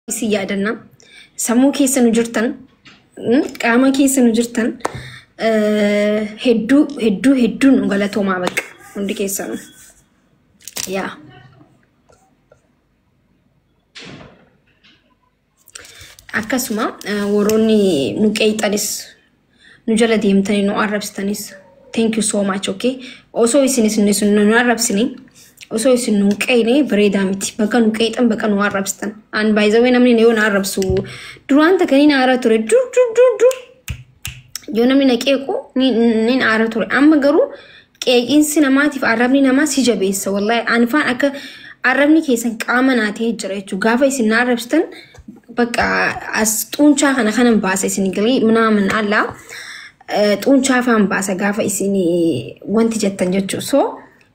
Isin yaadanna. Sammuu keessa nu jirtan, qaama keessa nu jirtan, hedduu hedduu hedduu nu galatoomaa bakka hundi keessanuu. Yaa. Akkasuma warroonni nu qeeyxanis, nu jala deemtanii nu arrabsitanis, thank you so much, okay? Osoo isin isin nu arrabsine, osoo isin nu qeeyne bareedaa miti. Bakka nu qeeyxan, bakka nu arrabsitan. An by the way, namni yoo na arrabsu duraan takka ni aara ture. Dur dur dur dur yoo namni na qeequ ni aara ture. Amma garuu qeeqinsi namaatiif arrabni namaa si jabeessa. Wallahi ani faan akka arrabni keessan qaama naa ta'ee jira jechuudha. Gaafa isin na arrabsitan bakka as xuunchaa kana kanan baasa isin galii minaamin allaa xuunchaa faan baasa gaafa isin wanti jettan jechuudha. So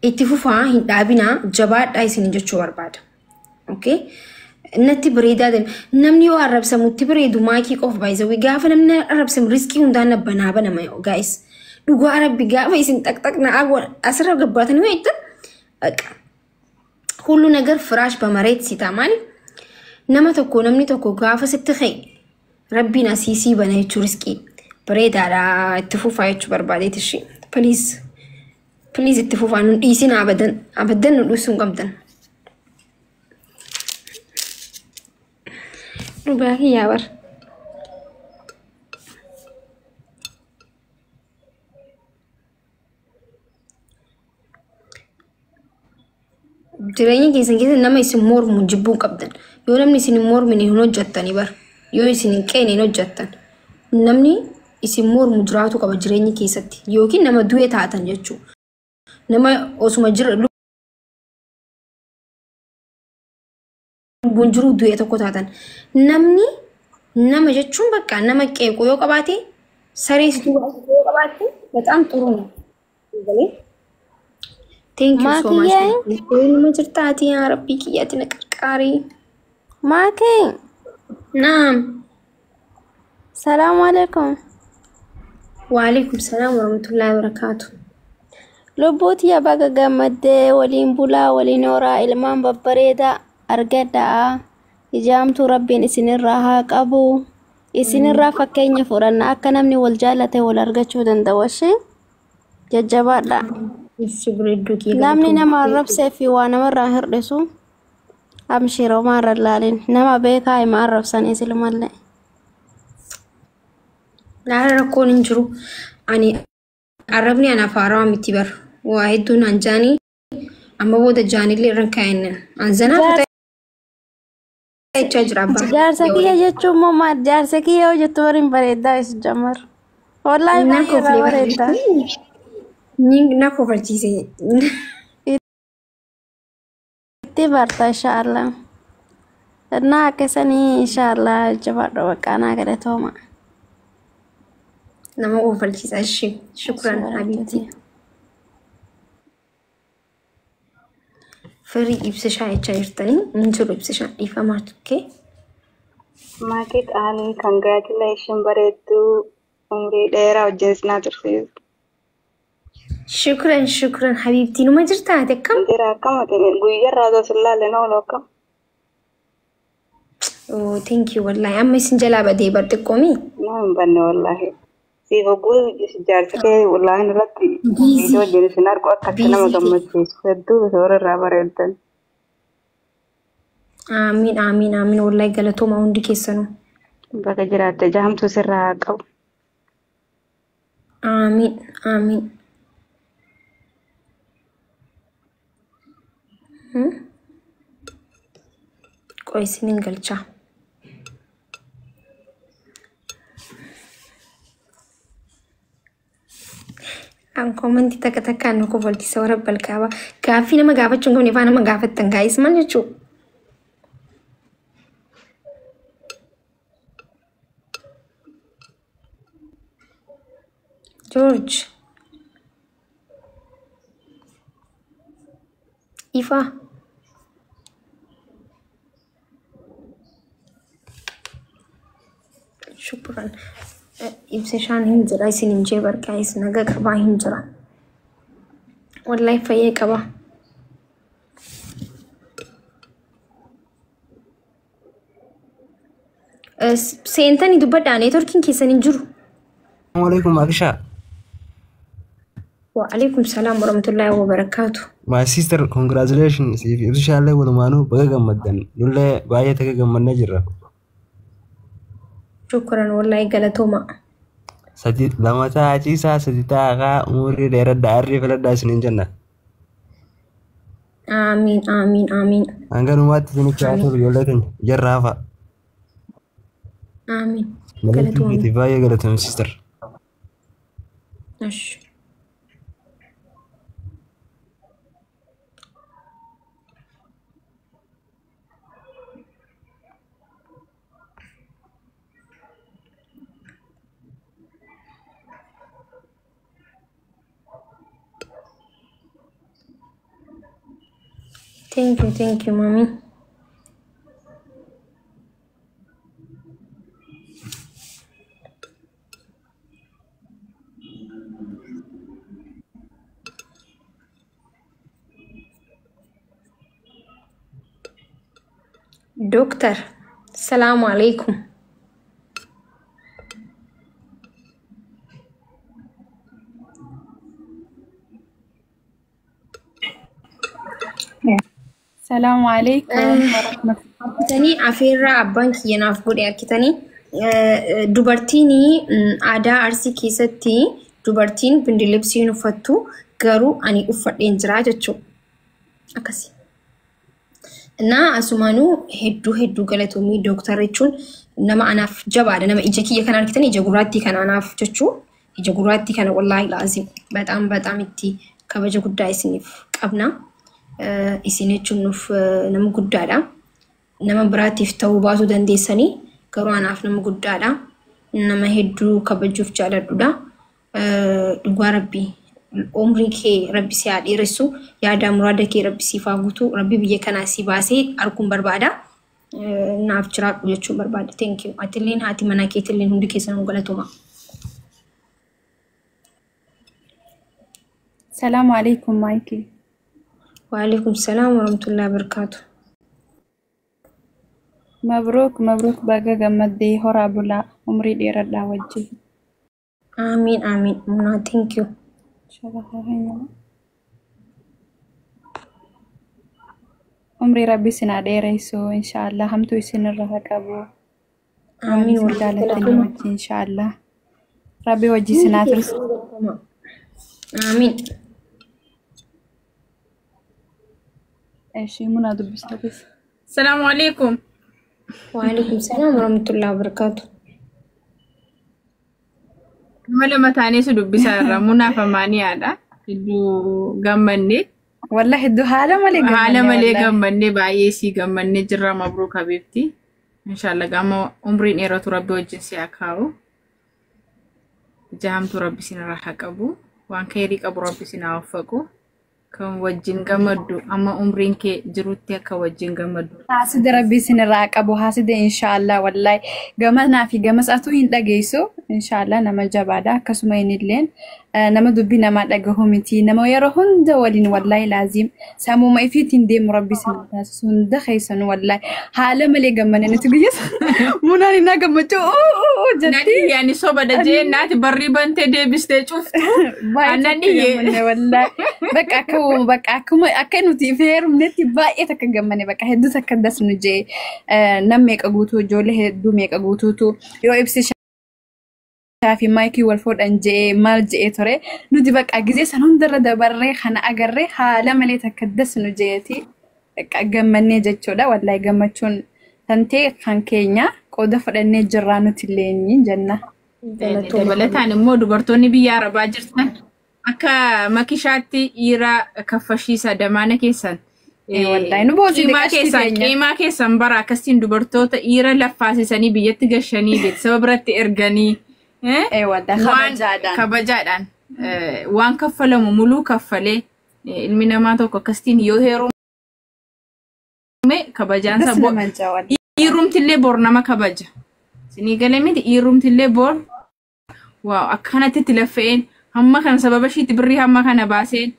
itti fufaa, hin dhaabinaa, jabaadhaa isin jechuu barbaada. Okay? Natti bareedaa deema. Namni yoo arrabsamu itti bareedu maakii qofa baay'isawwi. Gaafa namni arrabsamu riskii hundaan banaa banama, guys. Dhugaa Rabbi, gaafa isin xaqxaq na asirra gabbaatanii yoo jettan በቃ ሁሉ ነገር ፍራሽ በመሬት ሲታ maali nama tokko, namni tokko gaafa sitti ka'e Rabbiin asii sii bana jechuu. Riskii bareedaadha, itti fufaa jechuu barbaadeet. Ishee please, please, itti fufaa, nu dhiisin abadan, abadan nu dhiisuu hin qabdan. Dhugaa kiyyaa bara. Jireenya keessan keessa nama isin mormu jibbuu qabdan. Yoo namni isin hin mormine hin hojjettani bara. Yoo isin hin qeene hin hojjettan. Namni isin mormu jiraatu qaba jireenya keessatti. Yookiin nama du'e taatan jechuudha. Nama osuma jira lubbuun jiru du'e tokko taatan. Namni nama jechuun bakka nama qeequ yoo qabaate, saree si yoo qabaatte በጣም ጥሩ ነው። Thank you so much. Maakiyee. Nama jirtaati, yaa Rabbii kiyyaati na qarqaari. Maakii. Naam. Salaamu alaikum. Waalaikum salaam warahmatullahi wabarakaatu. Lubbuuti baga gammaddee, waliin bulaa, waliin horaa, ilmaan babbareedaa argadhaa. Ijaamtuu Rabbiin isinirraa haa qabu. Isinirraa fakkeenya fudhanna, akka namni wal jaalate wal argachuu danda'u ishee. Jajjabaadha. Ibsi bareedduu kiyya. Namni nama arrabsee fi waa namarraa hir'isu amshiroo maarra laalin, nama beekaa hima arrabsan isilumallee. Laala, rakkoon hin jiru. Ani arrabni anaaf haarawaa miti bar. Waa hedduun an jaanii amma booda jaanillee irra hin kaa'innan. An zanaa jechaa jira abbaan. Jaarsa kiyya jechuun immoo maal? Jaarsa kiyya yoo jettu bari hin bareeddaa isu jammar. Wallaahi Na baay'ee irraa koflee. bareeddaa. Ni na kofalchiise. Itti barta inshaallah. Innaa akkasanii inshaallah, jabaadhu, baqqaanaa galatooma. Nama kofalchiisa ishee. Shukran habiibti. Firii ibsishaa jechaa jirtanii, hin jiru ibsishaa, dhiifamaa tukkee. Maakii qaalii, congratulation bareedduu, umrii dheeraa wajjin sinaa tursiisu. Shukran, shukran habiibti, numa jirtaa ati, akkam? Jira, akkam ati? Guyyarraa osoo sin laalle na oolu, akkam? Oh, thank you, wallahi amma isin jalaa badee bar xiqqoomi. Na hin banne wallahi. Siif hogguu jaarsa kee wallahi irratti viidiyoo wajjin isin argu akka itti nama Busy. gammachiisu, hedduu toora irraa bareeddan. Amiin, amiin, amiin, wallahi galatooma hundi keessanuu. Baga jiraatte, jahamtuu sirraa haa qabu. Amiin, amiin. Qoy isinin galchaa. An commentii takka takkaan nu kofalchiisa warra balkaaba. Gaaffii nama gaafachuu hin qabne faa nama gaafattan, guys, maal jechuu? George. Ifa. Shukran. Ibsishaan hin jira isin hin jee bar, guys, naga qabaa, hin jira. Wallahi fayyee qaba. Seentanii dubbadhaa, networkiin keessan hin jiru. Alaikum, Akisha. Wa'alaikum salaam warahmatullahi wabarakaatu. My sister, congratulations. Siif ibsishaallee walumaanuu baga gammaddan. Nullee baay'ee takka gammannee jirra. Shukran, wallahi galatooma. Sadi lama ta'a ciisaa, sadi ta'a umurii dheeradhaa, arrii filadhaa isiniin jenna. Amiin, amiin, amiin. Hanga dhumaatti isinitti haa tolu, ijoollee keenya jarra hafa. Amiin. Galatoomii baay'ee galatoomii, sister. Ash. Thank you, thank you, mommy. Doctor, salaamu alaikum. Salaamu alaikum warahmatullahi. Arkitanii, afeerraa abbaan kiyya naaf godhe arkitanii, dubartiin aadaa Arsii keessatti dubartiin bindilibsii hin uffattu, garuu ani uffadheen jira jechuudha. Akkasi. Naa asumaanuu hedduu hedduu galatoomii. Dooktar jechuun nama anaaf jabaadha. Nama ija kiyya kana argitan, ija gurraattii kana anaaf jechuu, ija gurraattii kana, wallaahi laazim በጣም በጣም itti kabaja guddaa isiniif qabna. Isin jechuun nuuf nama guddaadha. Nama biraatiif ta'uu baasuu dandeessanii, garuu anaaf nama guddaadha. Nama hedduu kabajuuf jaaladhudha. Dhugaa Rabbii umrii kee Rabbi si haa dheeressu, yaada muraada kee Rabbi siif haa guutu, Rabbi biyya kanaa si baasee arguun barbaada. Naaf jiraadhu jechuun barbaada. Thank you. Atilleen, haati manaa keetilleen, hundi keessanuu galatuma. Salaamu alaikum, Maayikii. Waalaikum salaam warahmatullahi wabarakatuh. Mabruuk, mabruuk, baga gammaddee, horaa bulaa, umrii dheeradhaa wajjin. Amiin, amiin. Munaa, thank you. Umrii Rabbi isin haa dheeressu inshaallah, hamtuu isinirra haa qabu. Waan Amiin. isin jaalatanii wajjin inshaallah. Rabbi wajji isin haa tursu. Amiin. Eshi, munaa dubbistafis. Salaamu alaikum. Waalaikum salaam warahmatullahi wabarakatuh. Nama lama taanee si dubbisaa irra munaaf amaaniyaadha. Hedduu gammannee. Wallahi hedduu haala malee Haala gammannee malee wallahi. Gammannee, baay'ee sii gammannee jirra. Mabruuk habiibti. Inshaallah gama umriin dheeratu Rabbi wajjin si haa kaa'u. Ija hamtuu Rabbi isinirraa haa qabu. Waan khayrii qabu Rabbi isin haa waffaqu. Kan wajjin gammaddu amma umriin kee jirutti akka wajjin gammaddu. Haasida Rabbi isinirraa qabu, haasida inshaallah. Wallahi gamanaa fi gamas atuu hin dhageessu inshaallah. Nama jabaadha, akkasuma innilleen nama dubbii namaa dhagahu miti, nama yeroo hunda waliin wallahi laazim sammuma ifiitiin deemu Rabbi isin haa taasisu hunda keessanuu. Wallahi haala malee gammanne nuti guyyaa munaan innaa gammachuu jetti. Nani yaani soba jee naati barrii bantee deebistee cuftu. Baay'ee Aannan takka iyyee. gammanne wallahi. Bakka akka bakka akkuma akka nuti heerumnetti baay'ee takka gammanne, bakka hedduu takka das nu jee nam meeqa guutuu, ijoollee hedduu meeqa guutuutu yoo ibsi fi maayikii wal fuudhan jee maal je'ee ture. Nuti bakka gizee san hundarra dabarree kana agarree haala malee takka das nu jeeti bakka gammannee jechuudha. Wallahi gammachuun tantee kan keenya qooda fudhannee jirraa nuti illee jenna. Dabalataan immoo dubartoonni biyya Arabaa jirtan akka makishaatti dhiira kaffashiisa damaana keessan. Wallahi nu boosite Qiimaa qashtii keessan teenya. Qiimaa keessan bara akkasiin dubartoota dhiira laffaasisanii biyyatti gashanii beeksisa biratti erganii Wallahi waan kabajaadhaan. Kabajaadhaan waan kaffalamu muluu kaffalee ilmi namaa tokko akkasitiin yoo heerume kabajaan Das isaa nama jaa wallahi. Dhiirumtillee bor nama kabaja. Isinii galee miti? Dhiirumtillee bor waaw, akkanatti itti laffa'een, hamma kana sababa ishiitti birrii hamma kana baaseen,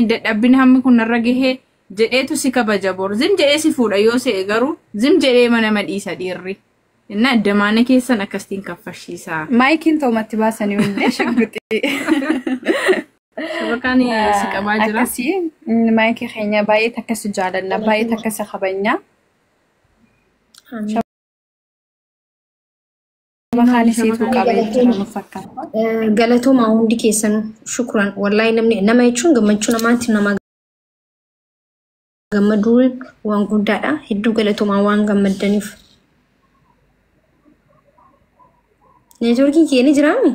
dadhabbina hammi kun narra gahee jedheetu si kabaja bor. Zim jedhee si fuudha yoo se'e, garuu zim jedhee mana dhiisa dhiirri. Innaa damaana keessan akkasitiin kaffashiisaa. Maayikiin toomatti baasanii hundee shagguxii. Shabakaan si qabaa jira. Akkasii maayikii keenya baay'ee takkasi jaalanna baay'ee takkasi kabajna. Shabakaan isiituu qabee jira nu fakkaata. Galatoomaa hundi keessanuu shukran wallaahi namni nama jechuun gammachuu namaatti nama gammaduun waan guddaadha. Hedduu galatoomaa waan gammaddaniif. Neetwoorkiin kee ni jiraami?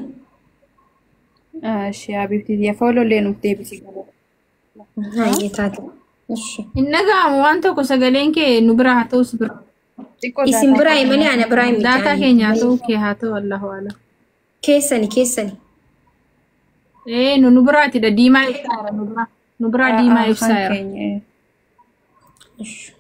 Ishee Habiibti foolollee nuuf deebisi. Hayyee taate. Ishi. Hin dhaga'amu waan tokko sagaleen kee nu bira haa ta'u si bira. Xiqqoo Isin daataa biraa malee ana biraa miti. Daataa keenya haa ta'u kee haa ta'u Allahu a'lam. Keessani keessani. Ee nu biraatidha diimaa ibsaara nu biraa. Nu biraa diimaa kan ibsaara. keenya. Ishi.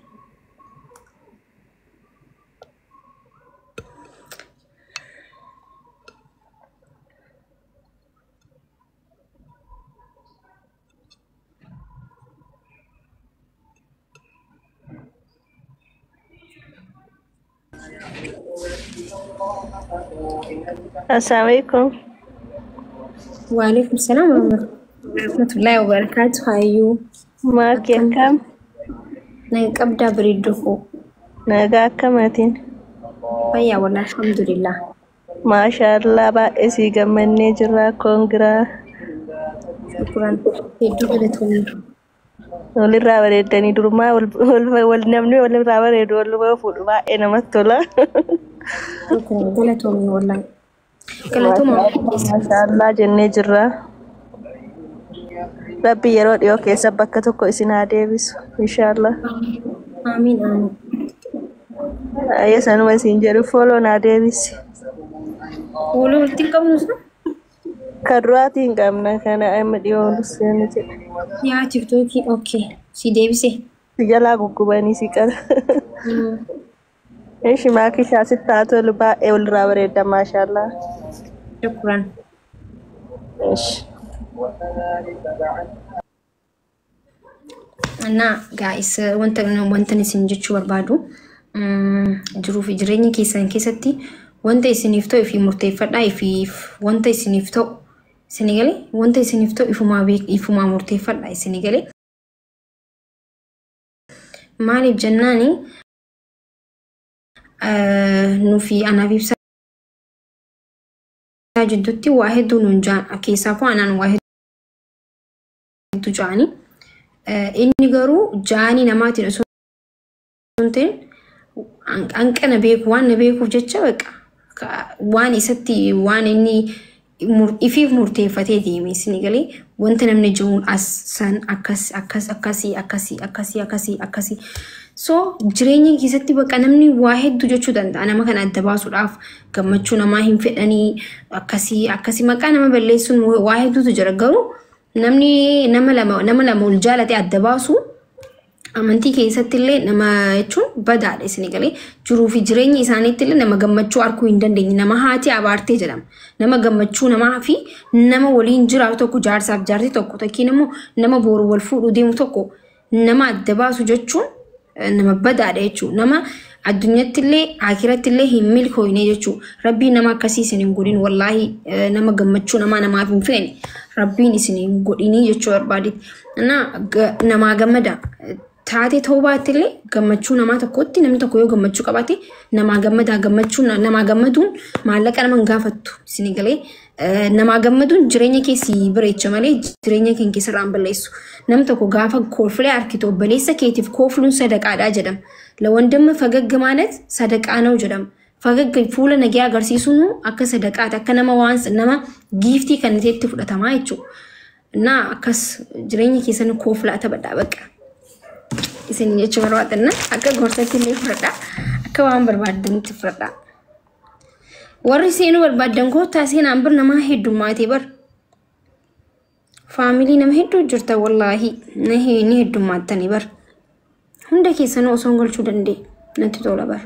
Assalamualaikum. Waalaikum salaam warahmatullahi wabarakatuh. Hayyuu. Maaki akkam? Naga qabdaa bareedduu koo. Nagaa akkamaatiin? Fayyaa walaa alhamdulillah. Maashaallah baay'ee sii gammannee jirra koongiraa. Shukran. Hedduu galatoomii. Walirraa bareeddanii durumaa wal namni walirraa bareedu waluma fuudhu baay'ee namatti tola. Shukran galatoomii wallaahi. Galatoomaa hundi keessan. Maashaallah jennee jirra. Rabbi yeroo dhiyoo keessa bakka tokko isin haa deebisu inshaallah. Amiin amiin. Ayya sanuma isin jedhu fooloo naa deebisi. Fuula walitti hin qabnu sun? Kan duraatii hin qabna kana amma dhiyoo seenu jedha. Yaa tiktookii okay. Si deebise. Si jalaa guggubanii si qara. Ishi maakishaa sitti haa tolu baay'ee walirraa bareedda maashaallah. Shukran. Ishi. እና gaa'is wanta wanta isin jechuu barbaadu jiruu fi jireenya keessan keessatti wanta isiniif ta'u ifii murteeffadhaa ifiif wanta isiniif ta'u isinii galee wanta isiniif ta'u ifumaa beek ifumaa murteeffadhaa isinii galee maaliif jennaani nufi anaaf ibsaa jidduutti waa hedduu nuun jaan keessaafuu anaan waa hedduu jaanii inni garuu jaanii namaatiin osoo hin ta'in hanqina beeku waan na beekuuf jecha baqa waan isatti waan inni ifiif murteeffatee deeme isin galee wanta namni jiruun as san akkas akkas akkasii akkasii akkasii akkasii akkasii so jireenya keessatti baqa namni waa hedduu jechuu danda'a nama kana adda baasuudhaaf gammachuu namaa hin fedhanii akkasii akkasii maqaa nama balleessuun waa hedduutu jira garuu namni nama lama ol jaalate adda baasu amantii keessatti illee nama jechuun badaadha isin galee jiruu fi jireenya isaaniitti illee nama gammachuu arguu hin dandeenye nama haati abaartee jedhama nama gammachuu namaa fi nama waliin jiraatu tokko jaarsaaf jaartii tokko tokkiin immoo nama boru wal fuudhuu deemu tokko nama adda baasu jechuun nama badaadha jechuudha nama addunyatti illee akiratti illee hin milkooyne jechuudha rabbiin nama akkasii isin hin godhin wallaahi nama gammachuu namaa namaaf hin feene rabbiin isin hin godhinii jechuu barbaadetti namaa gammada. Taatee ta'uu baatte illee gammachuu namaa tokkotti namni tokko yoo gammachuu qabaate namaa gammadaa gammachuu namaa gammaduun maallaqa nama hin gaafattu isin galee namaa gammaduun jireenya keessi bareecha malee jireenya kee keessarraa hin balleessu. Namni tokko gaafa kooflee harkitu obboleessa keetiif koofluun sadaqaadhaa jedhama. Lawandamma fagagga ማለት sadaqaa ነው jedhama. Fagagga fuula nagaa agarsiisuun akka sadaqaati akka nama waan nama giiftii kan ta'etti fudhatamaa jechuudha. Na akkas jireenya keessan kooflaa taphadhaa baqa. Isin jechuu barbaadanna akka gorsatti illee fudhadhaa akka waan barbaadanitti fudhadhaa. Warri seenuu barbaadan koottaa seenaan bir namaa heddummaatee bar. Faamilii nama hedduu jirta wallaahi ni heddummattanii bar. Hunda keessanuu osoo hin galchuu danda'e natti tola bar.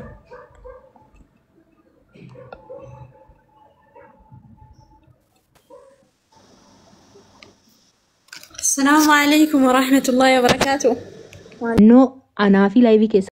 السلام عليكم ورحمة الله وبركاته. No, anaa fi laayivii keessa